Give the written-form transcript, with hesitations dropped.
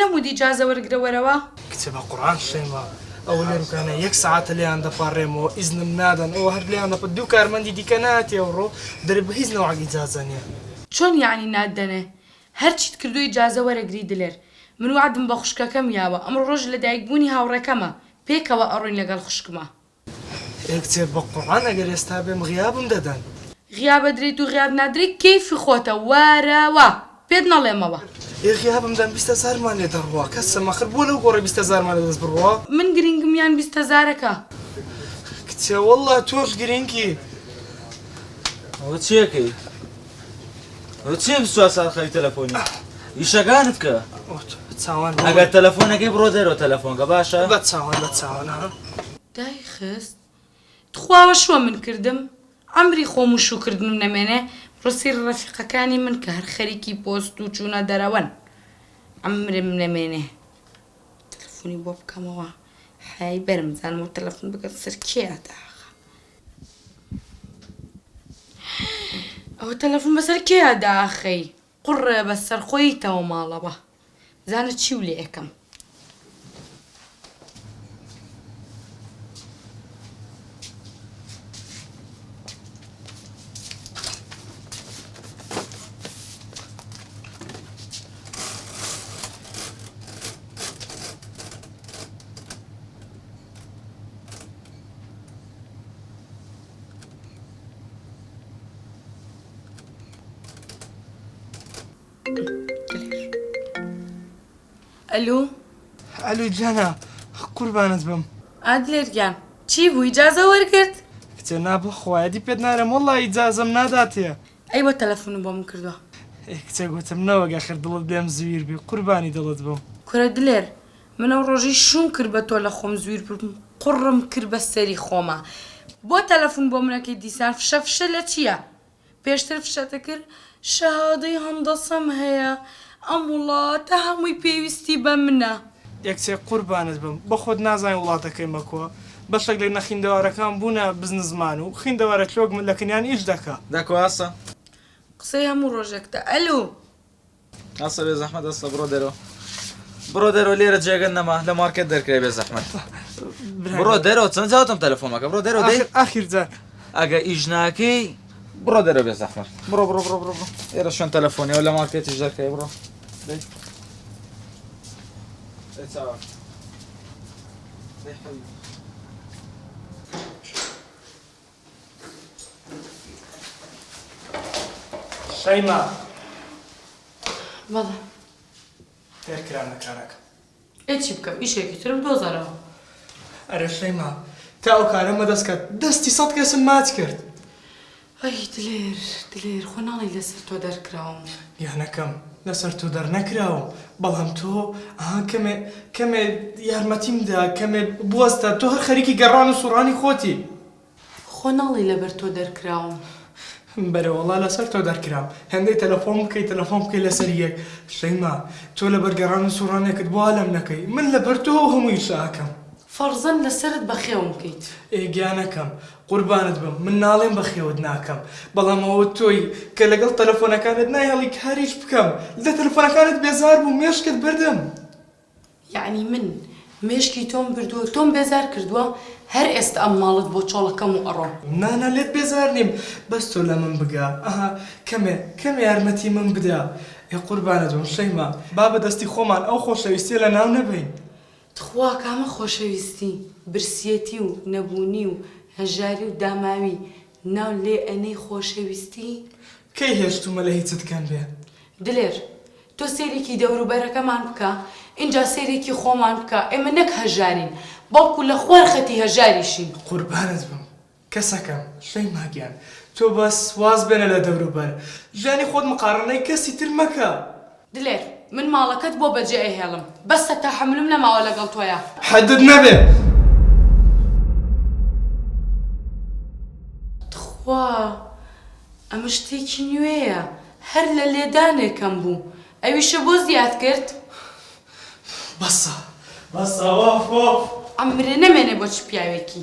نەموت ئیجازە وەرگرە وەرەوە. کچە بە قوڕان شەیما ئەوە لێروکانە یەک سەعاتە لێیان دەپاڕێمەوە ئیزنم نادەن ئەوە هەر لێیان دەپە دوو کارمەندی دیکە نایەتێ ئەوڕۆ دەرێ بە هیچ نەوعەک ئیجازە نیە. چۆن یەعنی ناتدەنێ هەرچیت کردووە ئیجازە وەرەگری دلێر من وەعدم بە خوشکەکەم یاوە ئەمڕۆ ڕۆژی لەدایک بوونی هاوڕێکەمە پێکەوە ئەڕۆین لەگەڵ خوشکما. ئێ کچێ بەقوڕان ئەگەر ئێستا بێم غیابم دەدەن. غیاب ئەدرێیت و غیاب نادرێی کەیفی خۆتە وارەوە پێت نەڵێمەوە. ئێ غیابم دەن 20 هەزارمان لێ دەڕوا کەسم ئەخر بۆ لەو گۆڕی 20 هەزارمان لە دەست بڕوا. من گرینگم یان 20 هەزارەکە. کچێ وەڵا تۆش گرینگی. ئەوە چیەکەی؟ ئەوە چیە 24 ساعت خەریک تەلەفۆنی؟ ئیشەکانت کە. چاوان ئەگەر تەلەفۆنەکەی بڕۆ دەرەوە تەلەفۆنکە باشە؟ بە چاوان بە چاوان ها. دایخست تخوا وە شوە من کردم عەمری خۆم و شوو کردنم نەمێنێ بڕۆ سەیری ڕەفیقەکانی من کە هەر خەریکی پۆست و چوونە دەرەوەن عەمرم نەمێنێ تەلەفۆنی بۆ بکەمەوە حەیای بەرم بزانم ئەو تەلەفۆن بکەم سەر کێیە داخە ئەوە تەلەفۆن بەسەر کێیا داخەی قوڕێ بەسەر خۆیتەوە ماڵەوە بزانە چیو لێ ئەکەم. ئەلو. ئەلو گیانە قوربانت بم. ئا دلێر گیان چی بوو ئیجازە وەرگرت؟ کچێ نا بەخوایە دی پێت نارێم وەڵا ئیجازەم ناداتێ. ئەی بۆ تەلەفونت بۆ من کردوە؟ ئێ کچێ گوتم نەوەک ئەخر دڵت لێم زویر بی قوربانی دڵت بم. کورە دلێر من ئەو ڕۆژەی شوم کرد بە تۆ لە خۆم زویر بووم قوڕم کرد بە سەری خۆما بۆ تەلەفون بۆ من ئەکەی دیسان فشە فشە لە چیە پێشتر فشەتە کرد شەهادەی هەندەسەم هەیە ئەم وڵاتە هەمووی پێویستی بە منە. یەک کچێ قوربانت بم بەخۆت نازانی وڵاتەکەی مەکوە بەشێک لە نەخیندەوارەکان بوونە بزنزمان و خیندەوارە چۆک لە کنیان ئیش دەکا. دەکۆ ئاسا. قسەی هەموو ڕۆژێکتە ئەلو. ئاسا بێ زەحمەت ئەستا بڕۆ دەرەوە بڕۆ دەرەوە لێرە جێگەت نەما لە مارکێت دەرکرای بێ زەحمەت بڕۆ دەرەوە چەند جاوتم تەلەفۆن مەکە بڕۆ دەرەوە دەی ئاخیر جار ئەگە ئیش ناکەی بڕۆ دەرەوە بێ زەحمەت بڕۆ بڕۆ بڕۆ بڕۆ بڕۆ ئێرە شوێن تەلەفۆنیەوە لە مارکێتیش دەرکرای بڕۆ دەی دەی چاوە دەی حەبیبی شەیما. بەڵێ. دەرکرام لە کارەکە. ئێ چی بکەم ئیشێکی ترم دۆزەرەوە. ئەرێ شەیما تا ئەو کارەمە دەست کەت دەستی سەت کەسم ماچ کرد. ئەی دلێر دلێر خۆ ناڵێی لەسەر تۆ دەرکراوم. گیانەکەم لەسەر تۆ دەرنەکراوم بەڵام تۆ ئەها کەمێ کەمێ یارمەتیم دە کەمێ بوەستە تۆ هەر خەریکی گەڕان و سوڕانی خۆتی. خۆ ناڵێی لەبەر تۆ دەرکراوم. بەرێ وەڵا لەسەر تۆ دەرکرام. هێندەی تەلەفۆن بکەی تەلەفۆن بکەی لەسەر یەک. شەیما تۆ لەبەر گەڕان و سوڕانێکت بۆ ئالەم نەکەی من لەبەر تۆ ئەو هەموو ئیشە ئەکەم. فەرزەن لەسەرت بەخێوم کەیت. ئێ گیانەکەم قوربانت بم من ناڵێم بەخێوت ناکەم بەڵام ئەوە تۆی کە لەگەڵ تەلەفۆنەکانت نایهێڵی کاریش بکەم لە تەلەفۆنەکانت بێزار بووم مێشکت بردم. یەعنی من مێشکی تۆم بردووە تۆم بێزار کردووە هەر ئێستا ئەم ماڵەت بۆ چۆڵەکەم و ئەڕۆم. نا نا لێت بێزار نیم بەس تۆ لە من بگە ئەها کەمێ کەمێ یارمەتی من بدە ئێ قوربانت بم شەیما با بە دەستی خۆمان ئەو خۆشەویستیە لە ناو نەبەین. تخوا کامە خۆشەویستی برسیەتی و نەبوونی و هەژاری و داماوی ناو لێ ئەنێی خۆشەویستی؟ کەی هێشتومە لە هیچت کەم بێ؟ دلێر تۆ سەیرێکی دەوروبەرەکەمان بکە ئینجا سەیرێکی خۆمان بکە ئێمە نەک هەژارین بەڵکو لە خوار خەتی هەژاریشین. قوربانت بم کەسەکەم شەیما گیان تۆ بەس واز بێنە لە دەوروبەر ژیانی خۆت مقاڕەنەی کەسی تر مەکە. دلێر من ماڵەکەت بۆ بەجێ ئەهێڵم بەسە تەحەمولم نەماوە لەگەڵ تۆیا. حەدت نەبێ. تخوا ئەمە شتێکی نوێیە هەر لە لێدانێ کەم بوو ئەویشە بۆ زیاد کرد. بەسە بەسە ئۆف ئۆف. عەمرێ نەمێنێ بۆ چ پیاوێکی.